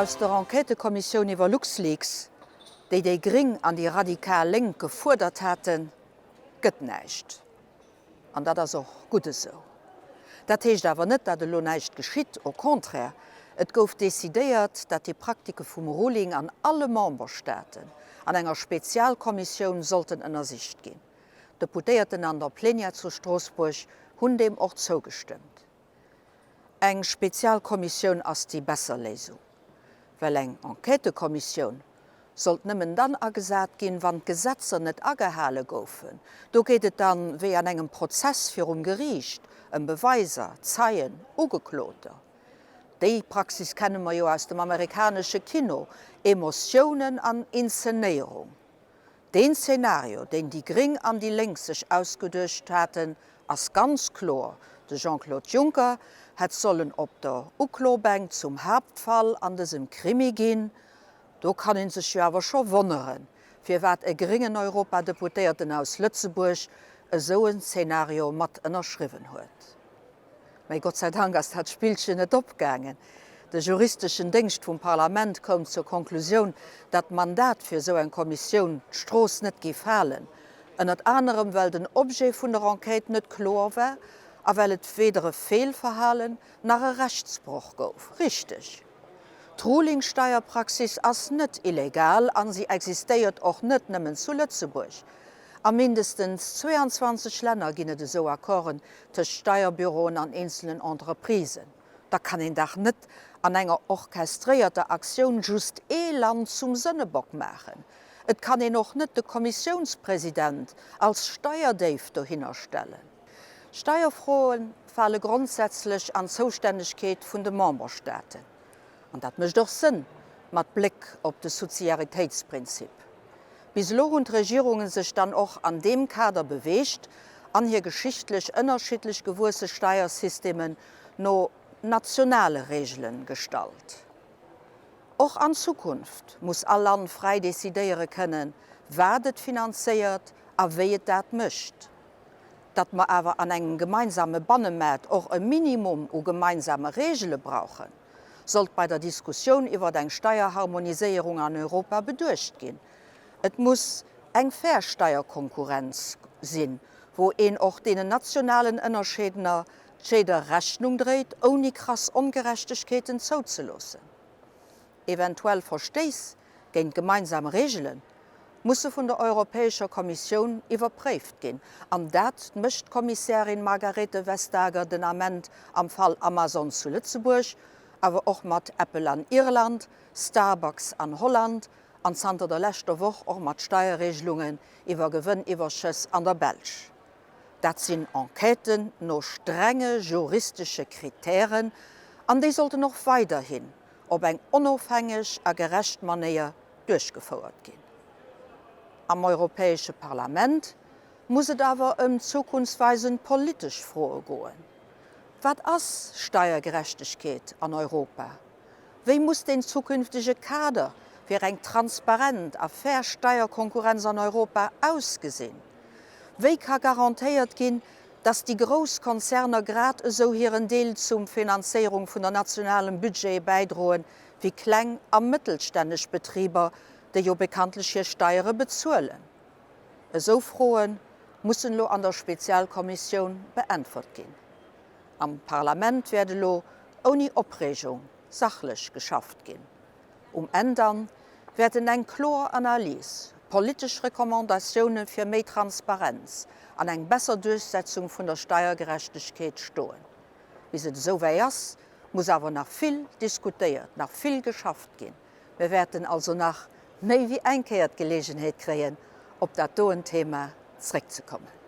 Aus der Enquêtëkommissioun iwwer LuxLeaks, déi déi Gréng an déi radikal Lénk gefuerdert haten, gëtt näischt. An dat ass och gutt esou. Dat heescht awer net, datt elo näischt geschitt, au contraire, et gouf decidéiert, datt déi Praktike vum Ruling an alle Memberstaaten an enger Spezialkommissioun sollten ënnersicht ginn. D'Deputéierten an der Plenière zu Stroossbuerg hunn deem och zougestëmmt. Eng Spezialkommissioun ass déi besser Léisung, well eng Enquêtëkommissioun sollt nëmmen dann agesat ginn, wann d'Gesetzer net agehale goufen. Do geet et dann, wéi an engem Prozess virum Geriicht, ëm Beweiser, Zeien, Ugekloter. Déi Praxis kenne mer jo aus dem amerikanesche Kino, Emotiounen an Inzenéierung. Deen Zeenario, deen déi Gréng an déi Lénk sech ausgeduecht haten, ass ganz kloer, De Jean-Claude Juncker hätt sollen op der Uklobänk zum Haaptfall an dësem Krimi ginn. Do kann ee sech jo awer scho wonneren, firwat e gréngen Europadeputéierten aus Lëtzebuerg esou en Zeenario mat ënnerschriwwen huet. Mä Gott sei Dank ass dat Spillchen net opgaangen. De juristeschen Déngscht vum Parlament koum zur Konklusioun, datt d'Mandat fir esou eng Kommissioun d'Strooss net géif halen, ënnert anerem well den Objet vun der Enquête net kloer war a well et weder e Feelverhalen nach e Rechtsbroch gouf. Richteg, d'Ruling-Steierpraxis ass net illegal a si existéiert och net nëmmen zu Lëtzebuerg. A mindestens 22 Länner ginn et esou Accorden tëscht Steierbüroen an eenzelen Entreprisen. Da kann een dach net an enger orchestréierter Aktioun just ee Land zum Sënnebock maachen. Et kann een och net de Kommissiounspresident als Steierdéif dohinner stellen. Steierfroe fale grondsätzlech an d'Zoustännegkeet vun de Memberstaaten. An dat mécht och Sënn mat Bléck op de Subsidiaritéitsprinzip. Bis elo hunn d'Regierunge sech dann och an deem Kader beweegt an hir geschichtlech ënnerschiddlech gewuesse Steiersystemen no nationale Reegele gestallt. Och an Zukunft muss all Land fräi decidéiere kënnen, wat et finanzéiert a wéi et dat mécht. Datt mer awer an engem gemeinsame Bannemaart och e Minimum u gemeinsame Reegele brauchen, sollt bei der Diskussioun iwwert eng Steierharmoniséierung an Europa beduecht ginn. Et muss eng fair Steierkonkurrenz sinn, wou een och deenen nationalen Ënnerscheedener Scheeder Rechnung dréit, ouni krass Ongerechtegkeeten zouzeloossen. Eventuell Verstéiss géint gemeinsam Reegele musse vun der Europäescher Kommissioun iwwerpréift ginn, an dat mécht d'Kommissärin Margarethe Vestager den Ament am Fall Amazon zu Lëtzebuerg, awer och mat Apple an Irland, Starbucks an Holland an zanter der leschter Woch och mat Steierregelungen iwwer Gewënniwwerschëss an der Belsch. Dat sinn Enquêten no strenge juristesche Kritären an déi sollten och weiderhin op eng onofhängeg a gerecht Manéier duerchgefouert ginn. Am Europäesche Parlament muss et awer ëm zukunftsweisend politesch Froe goen. Wat ass Steiergerechtegkeet an Europa? Wéi muss deen zukünftege Kader fir eng transparent a fair Steierkonkurrenz an Europa ausgesinn? Wéi ka garantéiert ginn, dass déi grouss Konzerner grad esou hiren Deel zum Finanzéierung vun der nationalem Budgete bäidroen, wéi kleng a mëttelstänneg Betriber, déi jo bekanntlech hir Steiere bezuelen? Esou Froe mussen elo an der Spezialkommissioun beäntwert ginn. Am Parlament wäert elo ouni Opreegung sachlech geschafft ginn. Um Enn dann wäerten eng kloer Analys, politesch Recommandatioune fir méi Transparenz an eng besser Duerchsetzung vun der Steiergerechtegkeet stoen. Bis et esou wäi ass, muss awer nach vill diskutéiert, nach vill geschafft ginn. Mir wäerten also nach méi wéi eng Kéier d'Geleegenheet kréien, op dat doen Thema zréckzekommen.